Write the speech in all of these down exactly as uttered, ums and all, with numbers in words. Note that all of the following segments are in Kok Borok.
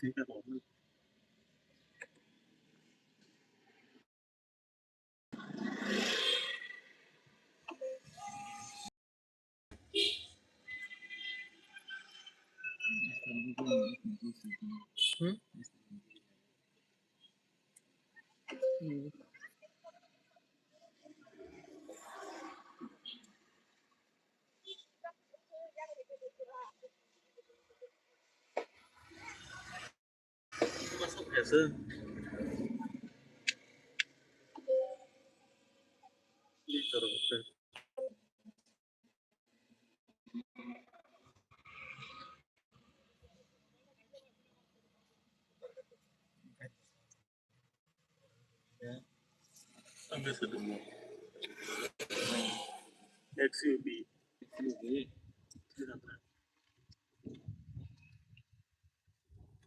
X U V. X U V.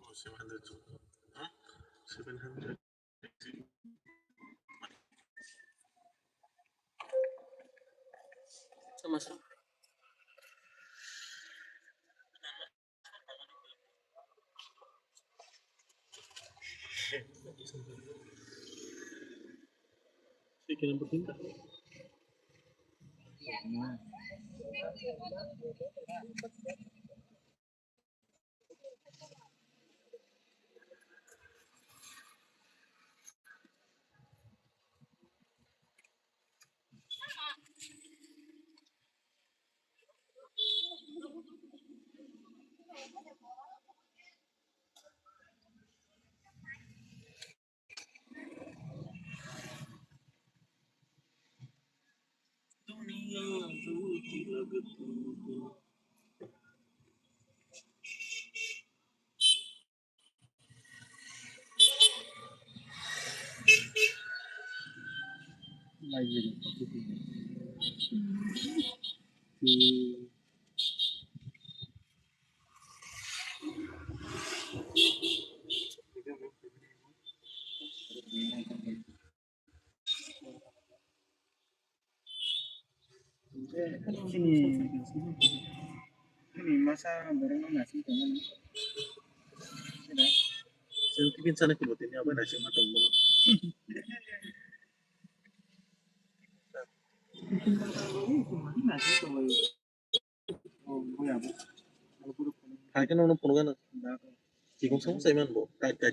Oh, seven hundred. Huh? Seven hundred. Sama-sama. Chini, chini masa borok no naising tongmani. Chwng tiffin sana khe bo tini abo naising ma tongmani. Hai khe nono phunukgana. Chikon song sai man bo. Kai, kai.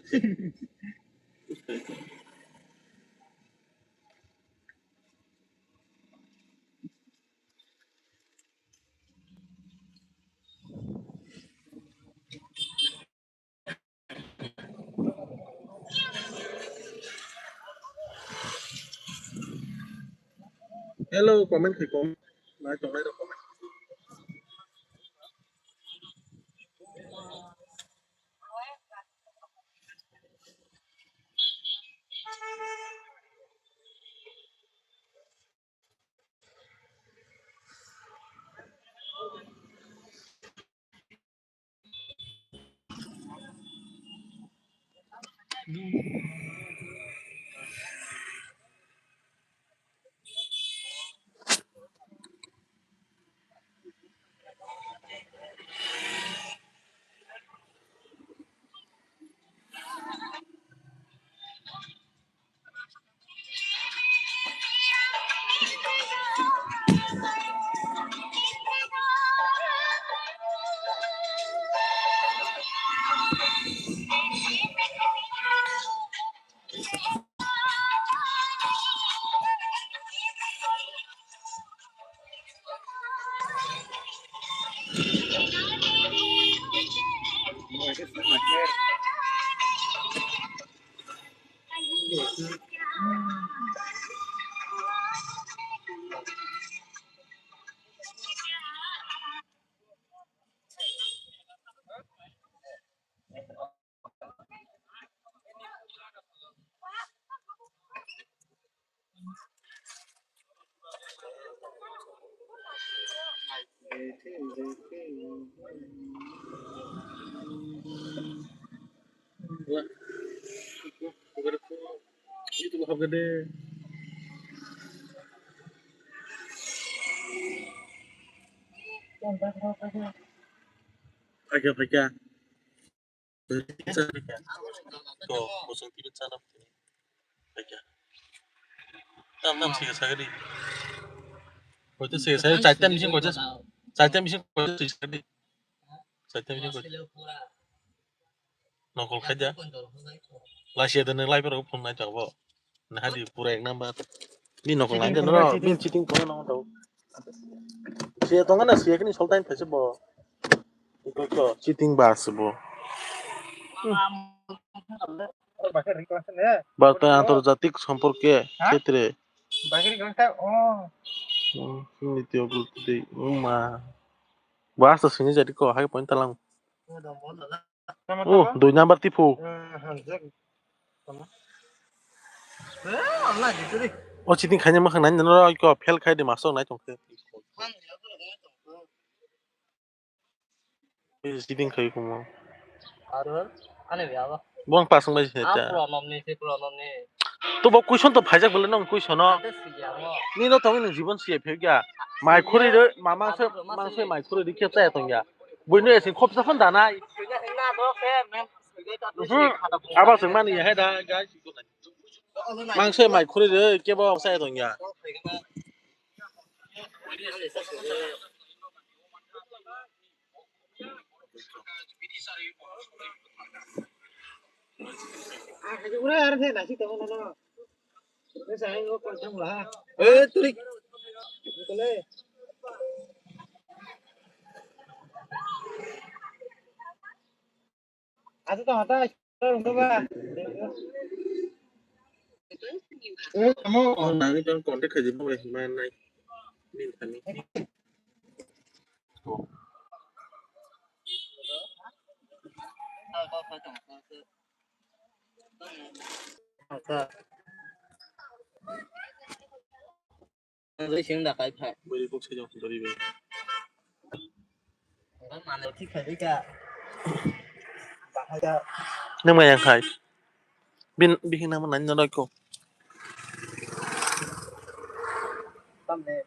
Hello, comment khai comment. Nai tongnai rok comment. Paikha, paikha. To, bosong tibi chana putini. Tam tam sika sagadi. Koita sika sagadi, chaita missing koita, chaita missing koita sika sagadi. Chaita missing koita. Nokol khaida. Lasia de nang lai pharo phone nai tongo. Nahadi pura ek number. Bini nokol nai de no, bini cheating tongo no to. Sia tongo na sia kini soltai phaisa bo. Iko ko cheating bas bo. Bharta antarjatik somporke khetre. Hmm, nityo gulti ma. Bas to sini jadi ko hai point talang. Oh, dui number tipu. O cheating khaina makhang nai no ko fail khai de masok nai tongkhe. Cheating khai kumo. Aro, ani biya ba. Bong pasang bai se ta. Pronom ni, se pronom ni. To bo question to phaijak bole nong question no. Ate sigi amo. Ni no tong ni jibon siya phek ya. Mai khuri re, mamang se, mang se mai khuri re khe cha tong ya. Buino esin khop sa phon danai. Sigi na do ke, men. Mhm. Aba sing mani ya he da, guys. Mang se mai khuri re kebo sa tong ya. Eh, trik. Asa tong ata rung ba. Eh, kamu. Oh, nani tong contact khaji ba bai ma nai. Min thani. Asa. Ang twi sing da kai phai. Bwrwi kok sai jang bwrwi bai. Ang mano thik khai ka. Bahai ka. Nang mai yang khai. Bin bihing nang nani no ko. Tamne.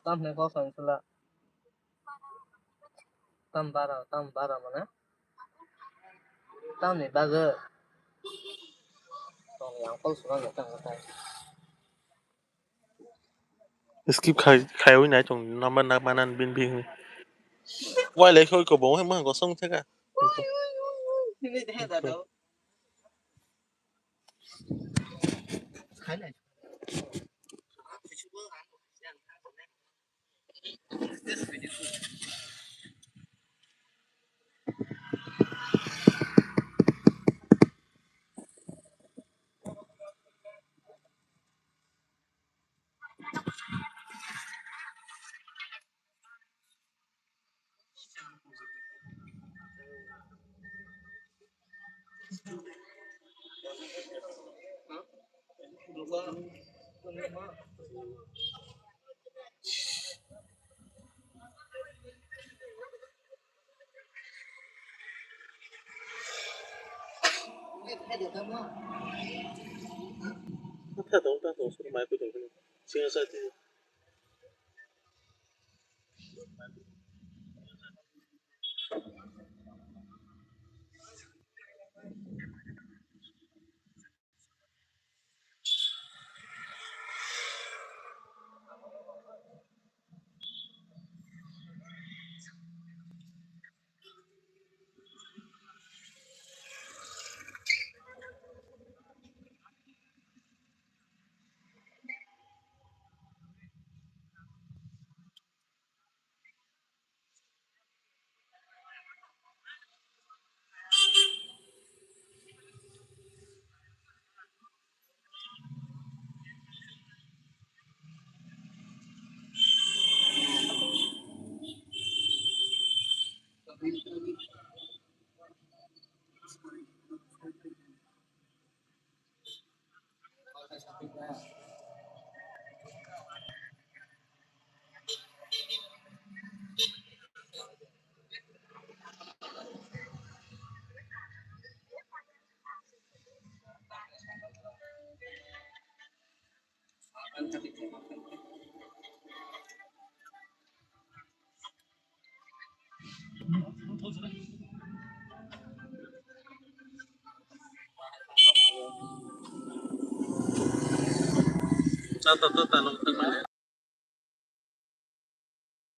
Tamne ko sang sula. Tam bara, tam bara mana? Tamni bagwi. Tong yang kol suna no tang tai. Skip khai, khaiwi nai tong number na manan bin bin. Wai lai khoi ko bo ma ko song theka. Ini deh da do. Khai nai. Tata tata nung tangmani.